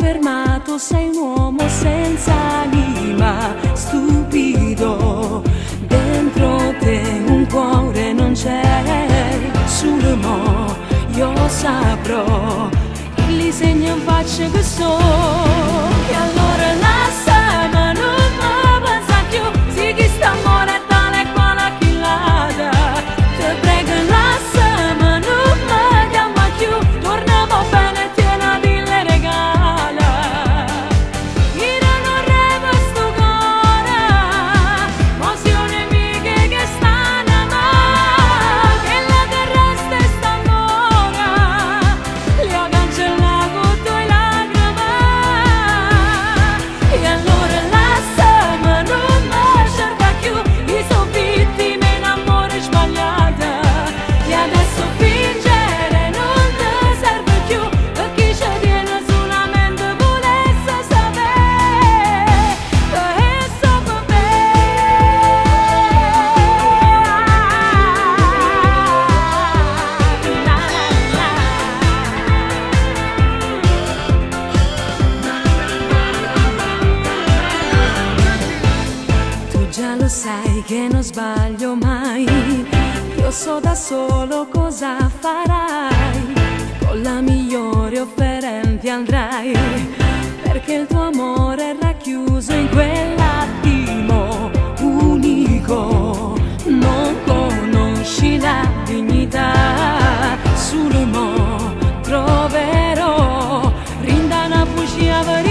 fermato, sei un uomo senza anima, stupido. Dentro te un cuore non c'è, sul mo io saprò li segni in faccia che so. E allora lasciami, non mi pensa più, sì che sta amore è tale e quale a chi l'ha. Te prego lasciami, non mi chiama più, torniamo bene e tieni dille regala. Io non revo sto cuore, ma se un nemico che stanno male, quella che resta è st'amore, li ho cancellato tue lacrime. E allora lasciami, non mi cerca più, io sono vittima in amore sbagliata. E adesso fingere non ti serve più, perché ci tiene solamente volesse sapere che so per me. Na, na, na. Tu già lo sai che non sbaglio mai, io so da solo cosa farai, con la migliore offerente andrai, perché il tuo amore è racchiuso in quell'attimo unico, non conosci la dignità, sul mo troverò, rinda una bugia verità.